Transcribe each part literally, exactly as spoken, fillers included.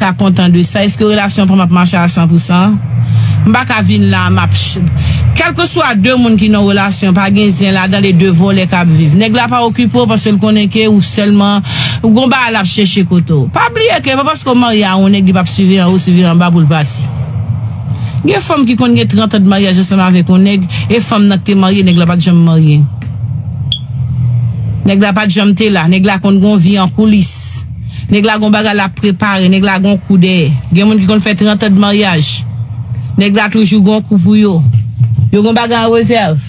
ka kontan de sa? Èske relasyon pa m ap mache a san pou san? M pa ka vin la, m ap ch-, kèlkeswa de moun ki nan relasyon, pa gen zen ladan, le de vòlè k ap viv. Nèg la pa okipe w paske l konnen ke ou sèlman, ou gon bagay l ap chèche kote w. Pa bliye ke pa paske w marye a yon nèg, li p ap swiveyan wo, swiveyan anba pou l pati. Gen fanm ki konn gen trant an de maryaj ansanm avèk yon nèg, e fanm nan ki te marye, nèg la pa t janm marye. Nèg la pa t janm te la, nèg la konn gon vi an koulis. Nèg la gon bagay l ap prepare, nèg la gon kou dèyè. Gen moun ki konn fè trant an de maryaj. Nèg la toujou gon kou pou yo. Yo gon bagay an rezèv.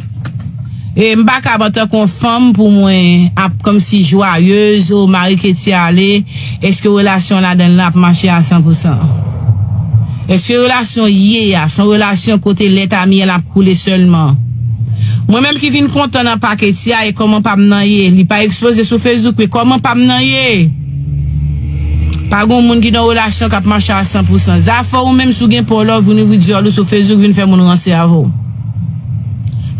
E m pa kab antanke yon fanm pou mwen ap kòmsi jwayez, o mari Ketty ale, èske relasyon ladan l la ap mache a san pou san? Èske relasyon ye a, se yon relasyon kote lèt a myèl ap koule sèlman? Mwen menm ki vin kontan nan pa Ketty a, e kòman pa m nan ye? Li pa ekspoze sou Facebook, men kòman pa m nan ye? Pa gon moun ki nan relasyon k ap mache a san pou san. Zafè ou menm si w gen pa w la, w vin ouvri dyòl ou sou Facebook, vin fè moun ranse avè w.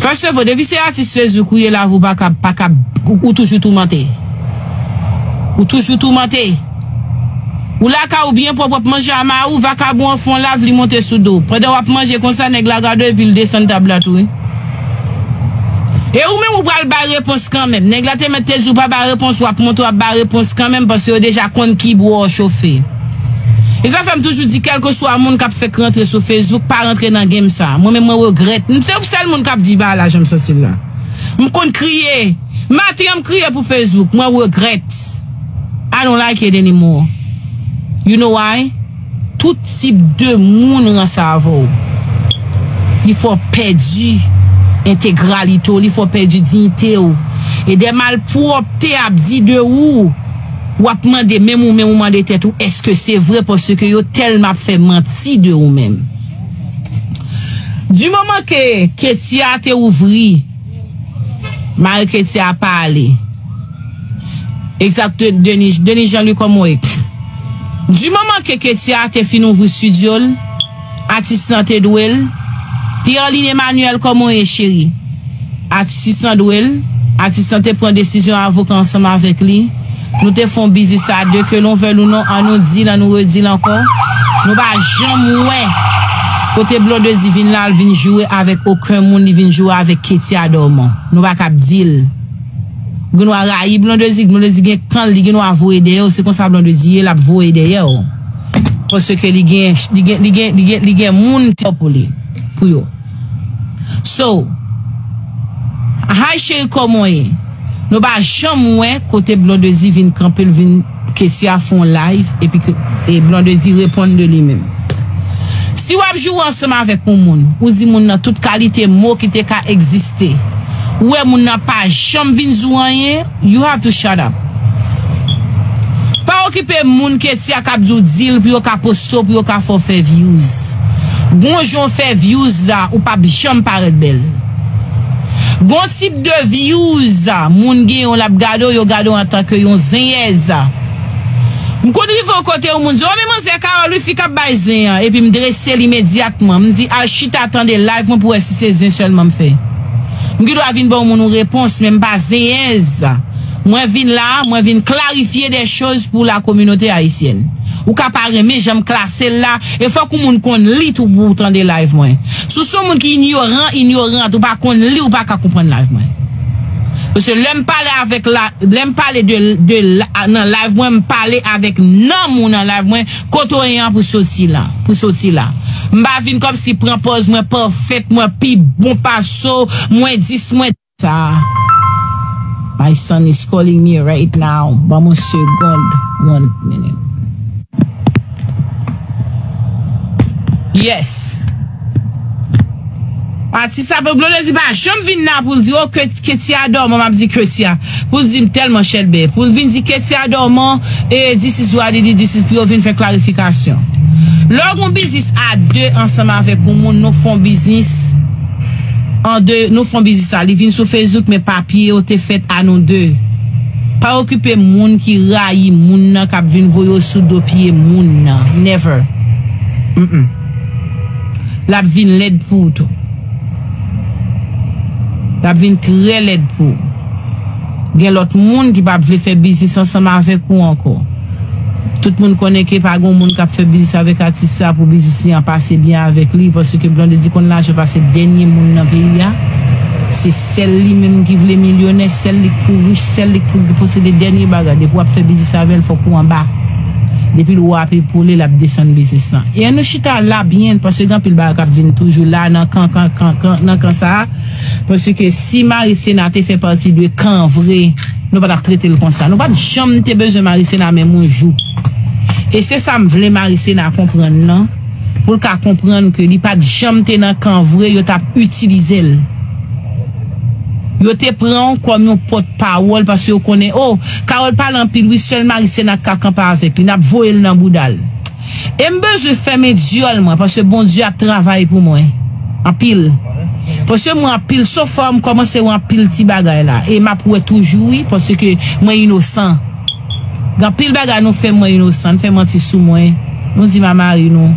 First of all, depi se atis Facebook ou ye, lavi w pa kab, pa kab, ou, ou toujou toumante. Ou toujou toumante. Ou lakay ou byen pwòp, w ap manje a mari w, vakabon an fè yon live, li monte sou do w. Pandan w ap manje konsa, nèg la gade w epi l desann tab la tou, wi. E ou menm ou pral bay repons kanmenm. Nèg la te mèt te di w pa bay repons, w ap monte w ap bay repons kanmenm paske yo deja konn ki bò w chofe. E sa fè m toujou di kèlkeswa moun k ap fèk rantre sou Facebook, pa rantre nan game sa. Mwen menm mwen regrèt. M se sèl moun k ap di bagay la jan m santi l la. M konn kriye. Maten an m kriye pou Facebook. Mwen regrèt. I don't like it anymore. You know why? Tout tip de moun ranse avè w. Li fè w pèdi entegralite w, li fè w pèdi diyite w. E de malpwòpte ap di de ou, w ap mande, menm ou menm ou mande tèt ou, èske se vre? Paske yo tèlman ap fè manti de ou menm. Di moman ke Ketty a te ouvri, mari Ketty a pa ale. Exact, Denis, Denis Jean-Louis, kòman w ye? Di moman ke Ketty a te fin ouvri studio l, atis lan te dwe l, Pierre Line Emmanuel, kòman w ye, cheri? Atis lan dwe l, atis lan te pran desizyon avoka ansanm avèk li. Nou te fè yon biznis a de, ke l on vle l ou non, an nou di l, an nou redi l ankò. Nou pa janm wè kote Blondedy vin la, l vin joure avèk okenn moun, li vin joure avèk Ketty a dòman. Nou pa kab di l. Gen dwa rayi Blondedy, Blondedy gen kan l, li gen dwa voye dèyè w, se konsa Blondedy ye, l ap voye dèyè w. Paske li gen, li gen, li gen, li gen, li gen moun pou li, pou yo. So, hi cheri, kòman w ye? Nou pa janm wè kote Blondedy vin kanpe, l vin Ketty a fè yon live, epi ke, e Blondedy reponn de li menm. Si w ap joure ansanm avèk yon moun, ou di moun nan tout kalite mo ki te ka egziste, ou wè moun nan pa janm vin di w anyen, you have to shut up. Pa okipe moun Ketty a k ap di w di l pou yo ka poste w, pou yo ka fè w fè views. Gon jan w fè views la, ou p ap janm parèt bèl. Gon tip de views moun genyen w l ap gade w, yo gade w antanke yon zenyèz. M konn rive yon kote yon moun di, o men manzè Carole wi fi k ap bay zen an, epi m drese l imedyatman. M di al chita tande live mwen pou wè si se zen sèlman m fè. M gen dwa vin ba yon moun yon repons, men m pa zenyèz. Mwen vin la, mwen vin klarifye de choz pou la kominote ayisyèn. Ou ka pa renmen jan m klase l la, e fòk yon moun konn li tou pou w tande live mwen. Si w se yon moun ki inyoran, inyorant, ou pa konn li, ou pa ka konprann live mwen. Paske lè m pale avèk la, lè m pale de, de la, nan live mwen, m pale avèk nanm ou nan live mwen, kote w ye an pou soti la, pou soti la. M pa vin kòmsi pran pòz mwen pafèt, mwen pi bon pase w, mwen dis, mwen sa. My son is calling me right now. Ban m yon segond. One minute. Yes. Atis la, Blondedy pa janm vin la pou l di, o, ke, Ketty a dòman, m ap di Ketty a. Pou l di m tèlman chèlbè. Pou l vin di Ketty a dòman, e this is what it is, this is pou yo vin fè klarifikasyon. Lè w gen yon biznis a de ansanm avèk yon moun, nou fè yon biznis an de, nou fè yon biznis la. Li vin sou Facebook, men papye yo te fèt a nou de. Pa okipe moun ki rayi moun nan, k ap vin voye w sou do pye moun nan. Never. Mm-mm. L ap vin lèd pou w tou. L ap vin trè lèd pou w. Gen lòt moun ki p ap vle fè biznis ansanm avèk ou ankò. Tout moun konnen ke pa gen moun k ap fè biznis avèk atis sa pou biznis li an pase byen avèk li, paske Blondedy konn lajan pase dènye moun nan peyi a. Se sèl li menm ki vle milyonè, sèl li k pou rich, sèl li k pou posede dènye bagay. Depi w ap fè biznis avè l, fòk ou anba. Depi l wè w ap epole, l ap desann biznis lan. E ann nou chita la byen, paske gen anpil bagay k ap vin toujou la nan kan, kan, kan, kan, nan kan sa a. Paske si Marisena te fè pati de kan vre, nou pa t ap trete l konsa. Nou pa t janm te bezwen Marisena menm yon jou. E se sa m vle Marisena konprann nan, pou l ka konprann ke li pa t janm te nan kan vre, yo t ap itilize l. Yo te pran w kòm yon pòtpawòl paske yo konnen, o, Carole pale anpil wi, sèl Marisena k ka kanpe avèk li, n ap voye l nan bouda l. E m bezwen fèmen dyòl mwen, paske Bondye ap travay pou mwen. Anpil. Paske mwen anpil, so far m kòmanse wè anpil ti bagay la. E m ap wè toujou, wi, paske mwen inosan. Gen anpil bagay nou fè mwen inosan, n fè manti sou mwen. Nou di m a mari nou.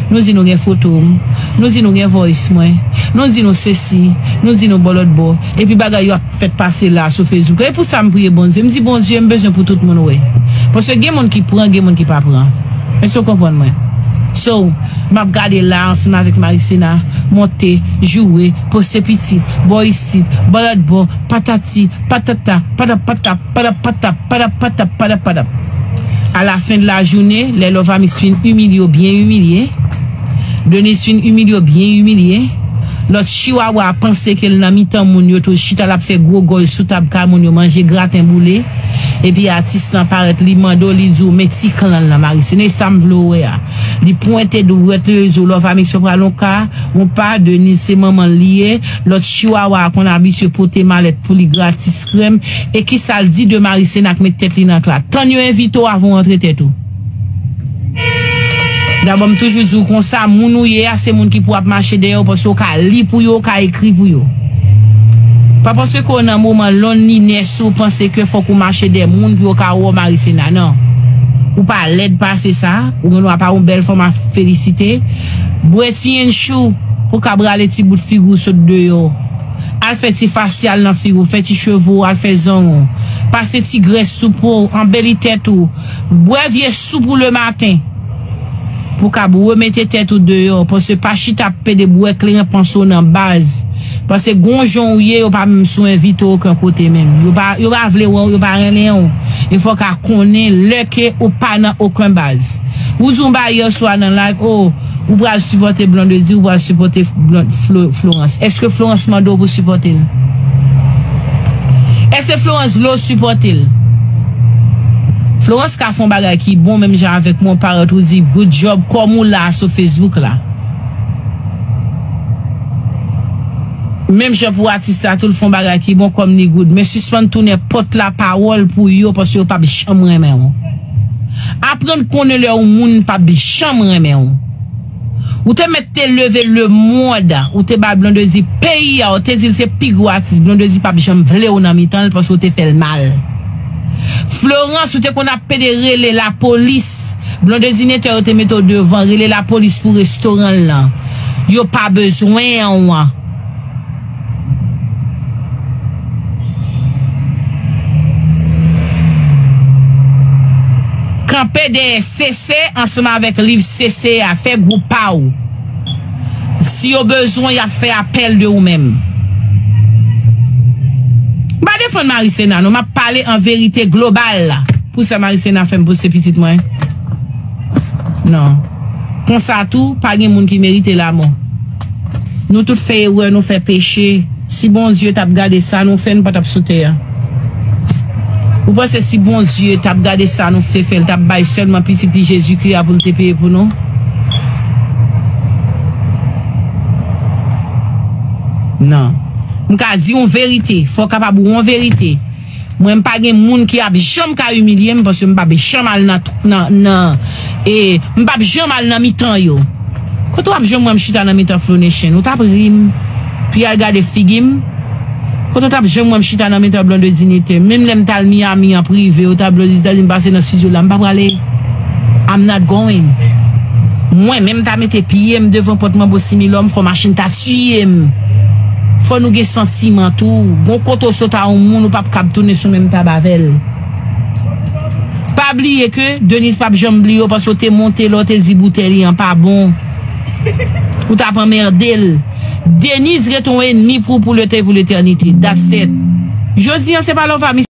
Nou di nou gen foto m. Nou di nou gen voice mwen. Nou di nou sesi. Nou di nou bò lòt bò. Epi bagay yo ap fèt pase la sou Facebook. E pou sa m priye Bondye. M di, Bondye, m bezwen pou tout moun wè. Paske gen moun ki pran, gen moun ki pa pran. Èske w konprann mwen? So, m ap gade la ansanm avèk Marisena, monte, joure, poste pitit, bò isit, bò lòt bò, patati, patata, patapata, patapata, patapata, patapata. A la fen de la jounen, lè Love Amix fin imilye w byen imilye, Denise fin imilye w byen imilye, lòt chiwawa a panse ke l nan mitan moun yo tou, chita l ap fè gwo gòj sou tab kay moun yo, manje graten boule. Epi atis lan parèt, li mande w, li di w, men ti klan l nan Marisena, e sa m vle w wè a. Li pwente dwèt li, li di w, Love Amix yo pral yon ka, yon pa, Denise se manman l li ye, lòt chiwawa a konn abitye pote malèt pou li gratis krèm, e kisa l di de Marisena k met tèt li nan kla. Tann yo envite w avan w antre tèt ou. Dabò, m toujou di w konsa, moun ou ye a, se moun ki pou ap mache dèyè w, paske w ka li pou yo, w ka ekri pou yo. Pa paske w nan moman loneliness ou panse ke fòk ou mache dèyè moun pou yo ka wè w Marisena, non. Ou pa lèd pase sa, ou gen dwa pa yon bèl fanm a felisite. Bwè ti enchou pou w ka rale ti bout figi w sot deyò. Al fè ti fasyal nan figi w, fè ti cheve w, al fè zong ou. Pase ti grès sou po w, anbeli tèt ou. Bwè vye soup ou lematen. Pou w kab remete tèt ou deyò, paske pa chita ap pede bwè kleren panse w nan baz. Paske gon jan ou ye, yo pa menm sou envite w okenn kote menm. Yo pa, yo pa vle wè w, yo pa renmen w. E fò w ka konnen lè ke ou pa nan okenn baz. Ou di yon bagay yè swa nan live, o, ou pral sipòte Blondedy, ou pral sipòte Blon-, Flo-, Florence. Èske Florence mande w pou sipòte l? Èske Florence vle w sipòte l? Florence ka fè yon bagay ki bon, menm jan avèk mwen, parèt ou di good job, kòm ou la sou Facebook la. Menm jan pou atis la tou, l fè yon bagay ki bon, kòm li good. Men sispann tounen pòt la pawòl pou yo, paske yo p ap janm renmen w. Aprann konnen lè yon moun p ap janm renmen w. Ou te mèt te leve lemonn, ou te ba Blondedy peyi a, ou te di l se pi gwo atis. Blondedy p ap janm vle w nan mitan l paske w te fè l mal. Florence, ou te konn ap pede rele lapolis. Blondedy Netè, yo te mete w devan, rele lapolis pou restoran l lan. Yo pa bezwen w. Kanpe dèyè Sese ansanm avèk liv Sese a, fè gwoup pa w. Si yo bezwen, y ap fè apèl de ou menm. M pa defann Marisena, non, m ap pale an verite global la. Pou sa Marisena fè m pouse pitit mwen. Non. Konsa tou, pa gen moun ki merite lamò. Nou tout fè erè, nou fè peche. Si Bondye t ap gade sa nou fè, nou pa t ap sou tè a. Ou panse si Bondye t ap gade sa nou te fè, l t ap bay sèlman pitit li Jezikri a pou l te peye pou nou? Non. M ka di yon verite, fò w kapab wè yon verite. Mwen, m pa gen moun ki ap janm ka imilye m, paske m p ap janm al nan, nan, nan, e, m p ap janm al nan mitan yo. Kote w ap janm wè m chita nan mitan Flow Nation? Ou t ap ri m, pi al gade figi m. Kote w t ap janm wè m chita nan mitan Blondedy Netè? Menm lè m t al Miami an prive, ou t ap Blondedy, Blondedy, m pase nan studio la, m pa prale. I'm not going. Mwen menm ta mete pye m devan pòt Manbo Similòm, fò machin ta tiye m. Fò nou gen santiman tou. Gon kote w sot a yon moun, ou p ap kab tounen sou menm tab avè l. Pa bliye ke Deniz p ap janm bliye w paske w te monte lè w te di boutèy li an pa bon. Ou t ap anmède l. Deniz ret yon enmi pou, pou lete, pou letènite. That's it. Jodi an, se pa lè w va